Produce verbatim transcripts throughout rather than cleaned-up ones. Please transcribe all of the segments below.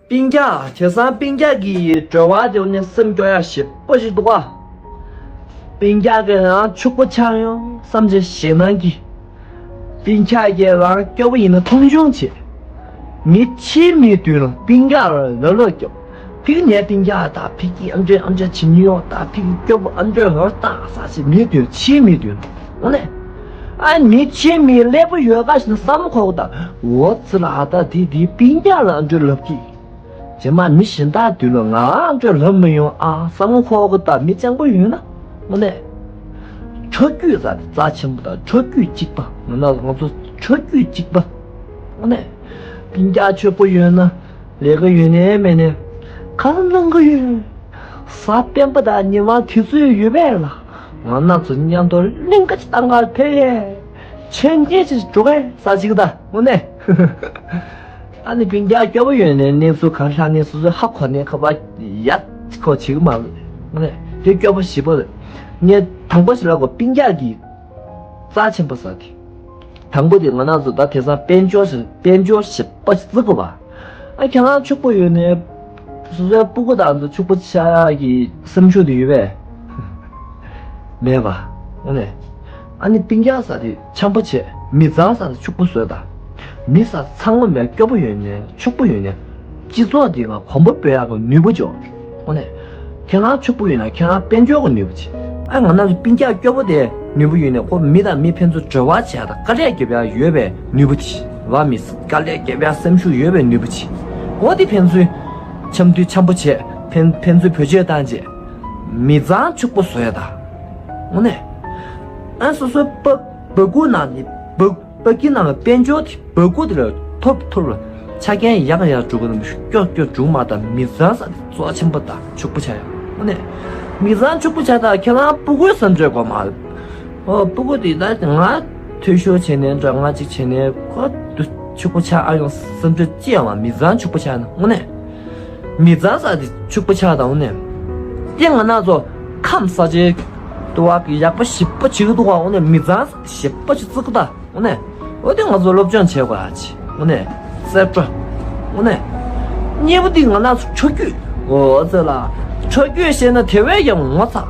སྤུན་ཀྱག་དེང་སང་སྤུན་ཀྱག་གི་བྲོ་བ་དེ་ནི་སེམས་སྐྱོ་ཡག་ཞེ་པོ་ཞིག་འདུག་ག་སྤུན་ཀྱག་གི་རང་ཕྱུག་པོ་ཆགས་ཡོང་བསམ་བྱས་ཞེད་སྣང་གིས། སྤུན་ཀྱག་གི་རང་སྐྱོ་པོ་ཡིན་ན་མཐོང་ཆུང་བྱེད། མི་ཕྱིའི་མིའི་མདུན་ལ་སྤུན་ཀྱག་ལ་ལབ་ལབ་སྐྱོ། ཕ་གི་ངའི་སྤུན་ཀྱག་ད་ཕ་གི་ཨ་འདྲས་ཨ་འདྲས་བྱེད་མྱོང་། ད་ཕ་གི་སྐྱོ་པོ་ཨ་འདྲས་ལོ་ད་ས་ཞེས་མིའི་མདུན་ཕྱིའི་མིའི་མདུན་ལ་ཨོ་ནས། ཨ་མི་ཕྱིའི་མི་སླེ་པོ་ཡོད་ག་ཞེ་ན་བསམ་ཁོག་ད་འོ་ཙི་ལ་ཨ་ད་དེ་དེའི་སྤུན་ཀྱག་ལ་ཨ་འདྲས་ལབ་ཀྱི། རྗེས་མ་མི་གཞན་དག་མདུན་ལ་ང་ཨ་འདྲས་ལབ་མི་ཡོང་ཨ་བསམ་ཁོག་ད་མི་སྤྱང་པོ་ཡོད་ན་ཨོ་ནས། ཕྲ་རྒྱུད་ཟེར་དེ་རྩ་ཆེན་པོ་དང་ཕྲ་རྒྱུད་གཅིག་པ་ང་ན་ང་ཚོ་ཕྲ་རྒྱུད་གཅིག་པ་ཨོ་ནས། སྤུན་ཀྱག་ཕྱུག་པོ་ཡོད་ན། ལས་ཀ་ཡོད་ནའི་མེད་ནའི། ག་རེ་གནང་གི་ཡོད། གཟའ་སྤེན་པ་དང་ཉི་མ་དུས་ཚོད་ཡོད་པས་ལ། ང་རང་ཚོ་མཉམ་དུ་གླིང་ག་ཅིག་བཏང་གར་ཕེབས་ཡས། མཆོད་མཇལ་ཅིག་འགྲོ་གས་ཟེར་ཅིག་ད་དངོས་གནས། ཨ་ནི་སྤུན་ཀྱག་སྐྱོ་པོ་ཡོད་ནའི་གནས་ཚུལ་ག་ལྷག་ནའི་སོ་སོའི་ཧ་གོ་ནའི་ཁ་པར་ཡ་ཅིག་གོ་བྱེད་ཀྱི་མ་རེད། དངོས་གནས་དེ་སྐྱོ་པོ་ཞེ་པོ་རེད། ངས་དང་པོ་ཞིག་ལ་གོ་སྤུན་ཀྱག་གི་རྩ་ཆེན་པོ་ཟེར་དེ། དང་པོ་དེ་ང་རང་ཚོ་ད་དེང་སང་དཔལ་འབྱོར་ཞིག་དཔལ་འབྱོར་ཞེ་པོ་ཞིག་བརྩི་དགོས་པ། ཨ་ཁྱེད་རང་ཕྱུག་པོ་ཡོད་ནའི། སོ་སོའི་སྤུ་གུ་དང་ཚོ་ཕྱུག་པོ་ཆགས་ཀྱི་སེམས་ཤུགས་དེ་ཡོད་པས། མེད་པ། ཨ་ནི། ཨ་ནི་སྤུན་ཀྱག་ཟེར་དེ་འཆམ་པོ་བྱེད། མི་ཚང་ཟེར་དེ་ཕྱུག་པོ་བཟོས་དང་། མི་ཟེར་ཚང་མ་མེད་སྐྱོ་པོ་ཡོད་ནའི་ཕྱུག་པོ་ཡོད་ནའི། སྤྱི་ཚོགས་འདི་ལ་གོམ་པ་སྤོས་ཡག་གི་ནུས་པ་འཇོག་ཨོ་ནས། ཁྱེད་རང་ཕྱུག་པོ་ཡོད་ན་ཁྱེད་རང་དཔལ་འབྱོར་གྱི་ནུས་པ་ཆེ། ཨ་ང་རང་ཚོ་སྤུན་ཀྱག་སྐྱོ་པོ་དེ་ནུས་པ་ཡོད་ནས་ཁོ་མི་དང་མི་ཕན་ཚུན་འབྲེལ་བ་བྱས་དང་དཀའ་ལས་རྒྱབ་ཡག་ཡོད་པའི་ནུས་པ་ཆེ། བ་མི་སྲིད་དཀའ་ལས་རྒྱབ་ཡག་སེམས་ཤུགས་ཡོད་པའི་ནུས་པ་ཆེ། འོ་དེ་ཕན་ཚུན་འཆམ་མཐུན་འཆམ་པོ་བྱས་ཕན་ཕན་ཚུན་བེད་སྤྱོད་བཏང་རྗེས་མི་ཚང་ཕྱུག་པོ་བཟོ་ཡག་དང་། ཨོ་ནས། ཨ་སོ་སོའི་པ་སྤུ་གུ་ནང་ནས་སྤུ། ཕ་གི་ནང་ལ་དཔལ་འབྱོར་དེ་སྤུ་གུ་དེ་ལ་ཐོབ་ཐོབ་ལ་ཆ་རྐྱེན་ཡག་ཡག་འགྲོ་གི་ནམ་སྐྱོ་སྐྱོ་འགྲོ་མ་ད་མི་ཚང་ས་དེ་གཙོ་ཆེན་པོ་ད་ཕྱུག་པོ་ཆགས་ཡོད་ནས། མི་ཚང་ཕྱུག་པོ་ཆགས་ད་ཁྱེད་རང་སྤུ་གུའི་བསམ་ཚུལ་གོ་མ། ཨོ་སྤུ་གུ་དེ་ད་ང་འཐུས་ཤོར་བྱས་ནས་འདྲ་ང་ཅིག་བྱས་ནས་ཁོ་ཕྱུག་པོ་ཆགས་ཨ་ཡོང་བསམ་ཚུལ་ཅི་ཡང་མ་མི་ཚང་ཕྱུག་པོ་ཆགས་ན་ཨོ་ནས། མི་ཚང་ས་དེ་ཕྱུག་པོ་ཆགས་ད་ཨོ་ནས། དེ་ང་ན་ཚོ་ཁམས་ས་ཆའི་ཏུ་བ་གི་ཡག་པོ་ཞིབ་པོ་བྱེད་ཀྱི་འདུག་ག་ཨོ་ནས་མི་ཚང་ས་དེ་ཞིབ་པོ་ཞིག་བརྩི་གི་ད། དངོས་གནས། འོ་དེ་ང་ཚོ་སློབ་སྦྱོང་བྱེད་དགོས་ཨ་ཅེ། དངོས་གནས། གསལ་སྤྲོ། དངོས་གནས། གཉིས་པ་འདི་ང་རང་ཚོ་ཕྲ་རྒྱུད། འོ་ཙེ་ལ། ཕྲ་རྒྱུད་ཤེས་ན་དེ་བས་ཀྱང་ངོ་ཚ།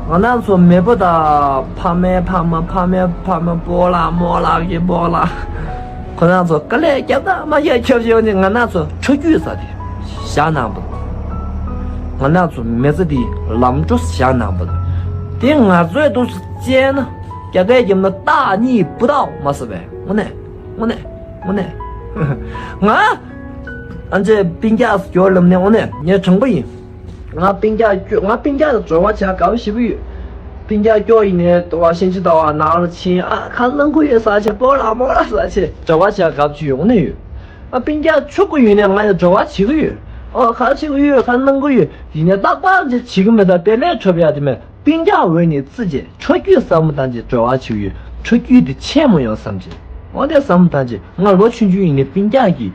ང་རང་ཚོ་མེས་པོ་དང་ཕ་མའི་ཕ་མ་ཕ་མའི་ཕ་མ་སྤོ་ལགས་རྨོ་ལགས་ཀྱི་སྤོ་ལགས། ཁོ་རང་ཚོ་དཀའ་ལས་རྒྱབ་དང་མ་རྒྱབ་ཁྱབ་ཡོང་ནས་ང་རང་ཚོ་ཕྲ་རྒྱུད་ཟེར་དེ་བཞག་གནང་བ། ང་རང་ཚོ་མི་ཚེ་འདི་ལམ་འགྲོ་བཞག་གནང་བ། དེ་ང་ཚོའི་འདུག་སེ་བྱས་ན། རྒྱ་སྐད་རྒྱབ་ན་སྟག་གཉིས་སྤུ་དག་མ་ཟེར་བས། དངོས་གནས། དངོས་གནས། དངོས་གནས། ང་ཨ་ཅེ་སྤུན་ཀྱག་སྐྱོ་ལམ་ནས་དངོས་གནས་ངས་དྲང་པོ་ཡིན། ང་སྤུན་ཀྱག་སྐྱོ་ང་སྤུན་ཀྱག་དང་བྲོ་བ་བྱ་དགའ་པོ་ཞེ་པོ་ཡོད། སྤུན་ཀྱག་སྐྱོ་ཡིན་ནས་དུ་བ་ཤིང་ཆུ་ཟླ་བ་ནང་ལ་ཕྱིན་ཨ་ཁ་ནང་ཁུ་ཡོད་ཟ་ཆེ་སྤོ་ལགས་རྨོ་ལགས་ཟ་ཆེ་བྲོ་བ་བྱ་དགའ་པོ་ཅིག་ཡོང་ནས་ཡོད། ཨ་སྤུན་ཀྱག་ཕྱུག་པོ་ཡོད་ནས་ང་ཡང་བྲོ་བ་བྱེད་ཀྱི་ཡོད། ཨོ་ཁ་ཕྱུག་པོ་ཡོད་ཁ་ནང་ཁུ་ཡོད་ཡིན་ནས་རྟག་པར་ཅིག་བྱེད་ཀྱི་མེད་ད་དཔེ་ལས་འཁྲབ་ཡག་དེ་མེད། སྤུན་ཀྱག་འོད་ནས་བརྩི་རྗེས་ཕྲ་རྒྱུད་བསམ་བློ་བཏང་རྗེས་བྲོ་བ་བྱེད་ཀྱི་ཡོད། ཕྲ་རྒྱུད་དེ་ཆད་མ་ཡོང་བསམ་རྗེས་འོ་དེ་བསམ་བློ་བཏང་རྗེས་ང་ལོ་ཆུང་ཆུང་ཡིན་ནས་སྤུན་ཀྱག་གི་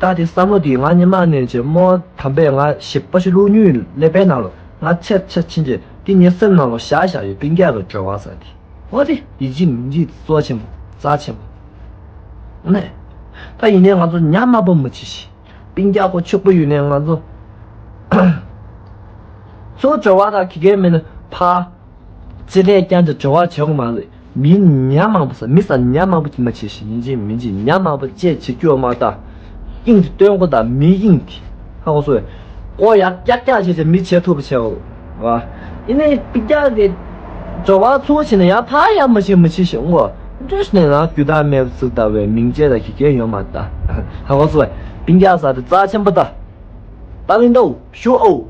ད་དེ་བསམ་བློ་དེ་ང་ཉི་མ་ནས་ཅེ་མོ་དམ་པས་ང་ཞིབ་པ་ཞིག་ལུག་ཉུལ་ཀླད་པའི་ནང་ལ་ང་ཆད་ཆད་ཕྱིན་ཅེ་དེ་ངའི་སེམས་ནང་ལ་བཞག་བཞག་ཡོད་སྤུན་ཀྱག་གི་བྲོ་བ་ཟེར་དེ་འོ་དེ་ཡིན་གཅིག་མིན་གཅིག་གཙོ་ཆེན་པོ་རྩ་ཆེན་པོ་ནས་ད་ཡིན་ནའི་ང་ཚོ་ཉམས་དམའ་པོ་མ་བྱེད་ཤིག་སྤུན་ཀྱག་ཁོ་ཕྱུག་པོ་ཡོད་ནའི་ང་ཚོ་ཚོ་བྲོ་བ་དང་གི་གེ་མིན་ཕ། ཅི་ལས་ཀྱང་དུ་བྲོ་བ་བྱེད་དགོས་མ་རེད། མི་ཉམས་མང་པོ་ས་མི་ས་ཉམས་མང་པོ་ཅིག་མ་བྱེད་ཤིག་ཡིན་གཅིག་མིན་གཅིག་ཉམས་མང་པོ་བཅས་བྱེད་རྒྱུ་མ་ད། དབྱིངས་དེ་སྟོན་དགོས་ད་མི་དབྱིངས་དེ། ཧ་གོ་སོང་། ཀོ་ཡག་ཀྱག་ཀྱག་བྱེད་བྱེད་མི་བྱེད་ཐུབ་པ་བྱེད་འོ། བ། ཡིན་ནའི་སྤུན་ཀྱག་གི་བྲོ་བ་ཚུགས་བྱེད་ན་ཡང་ཕ་ཡག་མ་བྱེད་མ་བྱེད་ཤིག་འོ། འདྲེས་ནས་ན་རྒྱུ་དག་མེད་པ་ཚུགས་ད་བའི་མིང་བརྗེད་ད་གི་གེ་ཡོད་མ་ད། ཧ་གོ་སོང་། སྤུན་ཀྱག་ས་དེ་རྩ་ཆེན་པོ་ད། ད་ལིང་དོ་ཞུ་ཨོ།